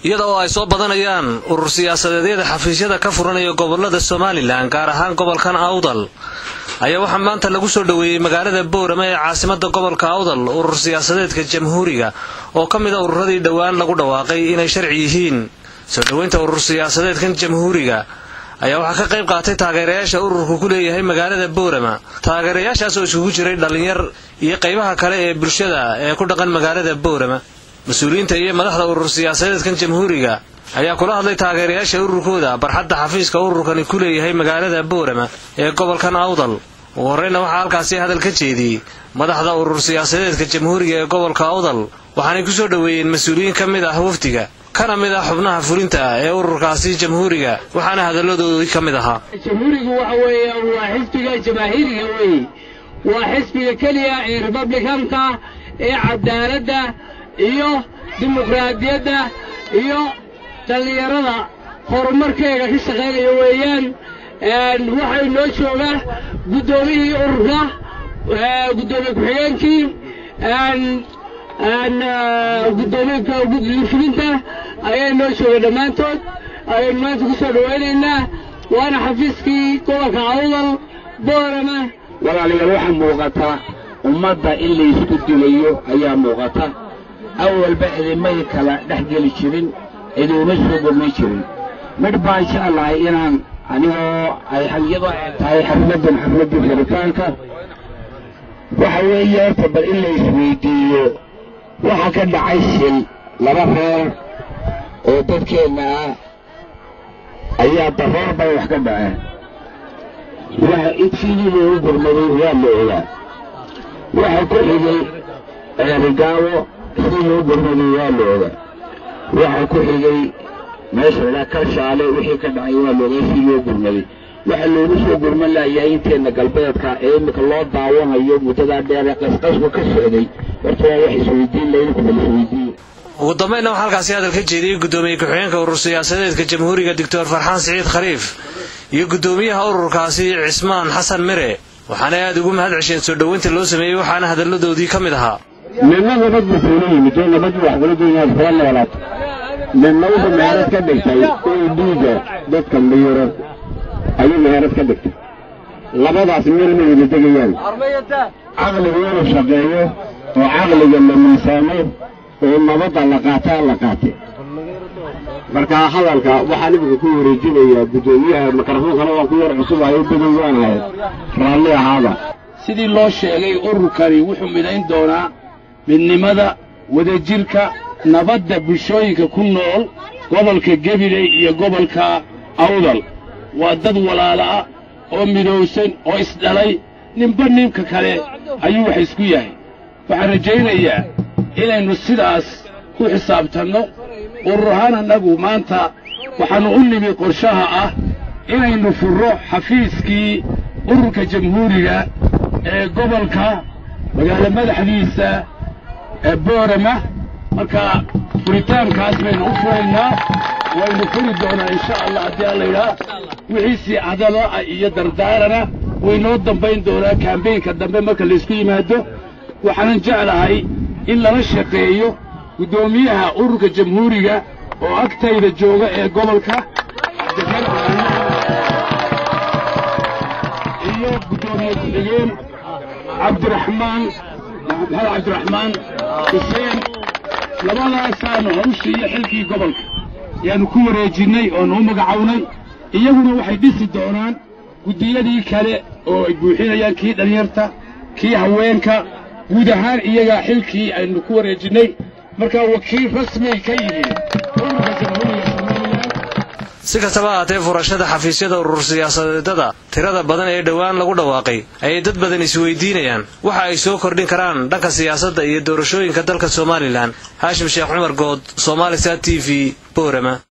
Iyada oo ay soo badanayaan urur siyaasadeedyada xafiisyada ka furanaya gobolada Somalilan, gaar ahaan gobolkan Awdal, ayaa waxaa maanta lagu soo dhoweeyey magaalada Boorama ee caasimada gobolka Awdal urur siyaasadeedka Jamhuuriga oo ka mid a ururadii dhowaan lagu dhawaaqay inay sharci yihiin. Soo dhoweynta urur siyaasadeedkan Jamhuuriga ayaa waxaa ka qayb qaatay taageerayaasha ururku ku leeyahay magaalada Boorama, taageerayaashaas oo isugu jiray dhallinyar iyo qaybaha kale ee bulshada ee ku dhaqan magaalada Boorama. Mas-uuliyiinta iyo madaxda urur siyaasadeedkan Jamhuuriga ayaa kula hadlay taageerayaasha ururkooda barxadda xafiiska ururkani ku leeyahay magaalada Boorama ee gobolkan Awdal. Ugu horreyna waxaa halkaasi hadal ka jeediyey madaxda urur siyaasadeedka Jamhuuriga ee gobolka Awdal, waxaanay ku soo dhoweeyeen mas-uuliyiin ka mid ah wafdiga kana mid ah xubnaha fulinta ee ururkaasi Jamhuuriga, waxaana hadalladoodii ka mid ahaa: Jamhuurigu waxa weeyaan waa xisbiga jamaahiiriga weeye, waa xisbiga keliya ee republicanka ee cadaaladda iyo dimuqraadiyadda iyo dhallinyarada horumarkeega ka shaqaynaya weeyaan. Waxaa inoo jooga guddoomiyihii ururka, guddoomiye ku-xigeenkii, guddoomiye guddida fulinta ayaa inoo jooga. Dhammaantood ayaynu maanta ku soo dhowaynaynaa, waana xafiiskii gobolka Awdal, Boorama. Walaalayaal, waxaa muuqata ummadda in laysku dilayo ayaa muuqata. Awalba idimay kala dhex geli jirin, idiuma soo gurmay jirin. Midh baan jeclahay inaan anigoo ay iyadoo ay tahay xafladdan xafladdii furitaanka, waxa weeye horta bal in la isweydiiyo waxa ka dhacay shil. Laba reer oo dadkeenna ah ayaa daroor bay wax ka dhaceen. Waxa idsidii loogu gurmaday waa la ogaa. Waxa ku xigay Ceerigaabo, sidii loo gurmaday waa la ogaa. Waxa ku xigay meesha ilaa Kalshaale, wixii ka dhacay waa la ogaa sidii loo gurmaday. Waxa loogu soo gurman layahay inteenna galbeedka ee iminka loo daawanayo muddadaa dheer ee qasqasku ka socday, horta waa wax isweydiin laydinku bal isweydiiye. Ugu dambaynna waxaa halkaasi hadal ka jeediyey guddoomiye ku-xigeenka urur siyaasadeedka Jamhuuriga, Doctor Farxaan Siciid Khaliif, iyo guddoomiyaha ururkaasi, Cismaan Xasan Mire, waxaana aad ugu mahad cesheen soo dhoweynta loo sameeyey, waxaana hadalladoodii ka mid ahaa: Midna nabad buu kuula yimid oo nabad wax kula doon inaad kula noolaato, midna wuxuu meherad ka dhigtay inuu dhiigga dadka miiro ayuu meherad ka dhigtay. Labadaas meel ma wada degayaan. Caqligu inuu shaqeeyo oo caqliga la miisaamo oo nabadda la qaataa la qaatay. Marka hadalka waxaan iminka ku wareejinayaa guddoomiyaha. Mikrofoonkana waan ku yar cusubayo, badow waanahay, raalli ahaada. Sidii loo sheegay, ururkani wuxuu midayn doonaa midnimada, wadajirka, nabadda bulshooyinka ku nool gobolka Gabiley iyo gobolka Awdal. Waa dad walaala ah oo midowsan oo isdhalay, ninba ninka kale ayuu wax isku yahay. Waxaan rajaynayaa inaynu sidaas ku xisaabtanno. Urur ahaan annagu maanta waxaannu u nimi qorshaha ah inaynu furro xafiiskii ururka Jamhuuriga ee gobolka, magaalo madaxdiisa ee Boorama. Marka furitaankaas baynu u furaynaa, waynu furi doonaa insha Allah haddii Alla yidhaah. Wixiisii hadalo ah iyo dardaarana waynoo dambayn doonaa kambeynka dambe marka laysku yimaado. Waxaanan jeclahay in lala shaqeeyo guddoomiyaha ururka Jamhuuriga oo agtayda jooga ee gobolka iyo guddoomiye ku-xigeen Cabdiraxmaan Maxamed Cabdiraxmaan Xuseen. Labadaasaanu hawshii iyo xilkii gobolka yaanu ku wareejinnay oonu u magacownay. Iyaguna waxay dhisi doonaan guddiyadii kale oo ay buuxinayaan, kii dhallinyarta, kii haweenka, guud ahaan iyagaa xilkii aynu ku wareejinnay. Markaa wakiil rasmiyay ka yihiin ururka Jamhuuriga Somalilan. Si kastaba ahaatee, furashada xafiisyada urur siyaasadeedada tirada badan ee dhowaan lagu dhawaaqay ayay dad badan isweydiinayaan waxa ay soo kordhin karaan dhanka siyaasadda iyo doorashooyinka dalka Somalilan. Haashim Sheekh Cumar Good, Somalisat TV, Boorama.